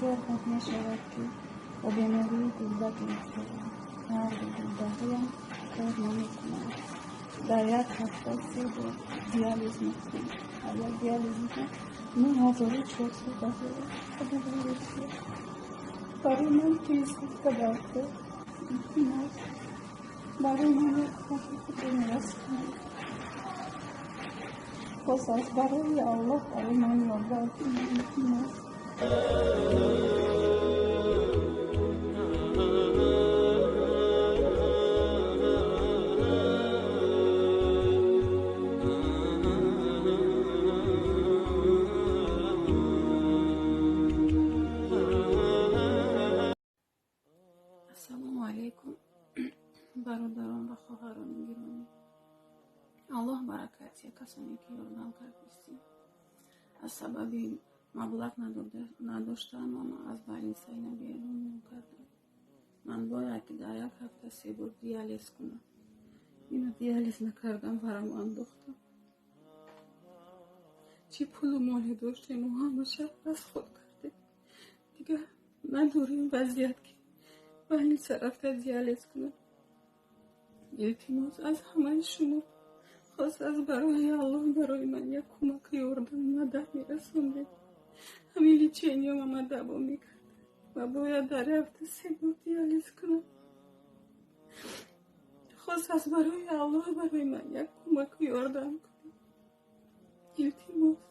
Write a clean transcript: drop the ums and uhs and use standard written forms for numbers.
4 моҳ мешавад, ки бо бемории гурда гирифторам. Ҳарду гурдаҳоям кор намекунанд. Дар як ҳафта се бор диализ мекунам. Ҳар як диализ мекунам, 9400 рубли Русия. Барои ман тезгуфта даркор. Илтимос, барои ман як кӯмаки худро мерасонед. Боз аз барои Аллоҳ барои ман ёрдам кунед, илтимос. Ассалому алайкум, бародарон ва хоҳарони гиромӣ. Аллоҳ баракат диҳад касоне, ки ёрдам кардистем. Аз сабаби маблағ надоштан ман аз больница ина берун кардам. Ман бояд ки дар як ҳафта се бор диализ кунам. Ино диализ накардам, варам андохтам. Чӣ пулу моле доштему, ҳамаша расход кардем. Дигар надорем вазъият, ки больница рафта диализ кунам. Илтимос аз ҳамаи шумо, хос аз барои Аллоҳ барои ман як кӯмаку ёрдам, мадад мерасондед. Ҳамин лечение ма давом мекард ва бояд дар ҳафта се бор диализ кунам. Хос аз барои Аллоҳ барои ман як кӯмаку ёрдам кунед, илтимос.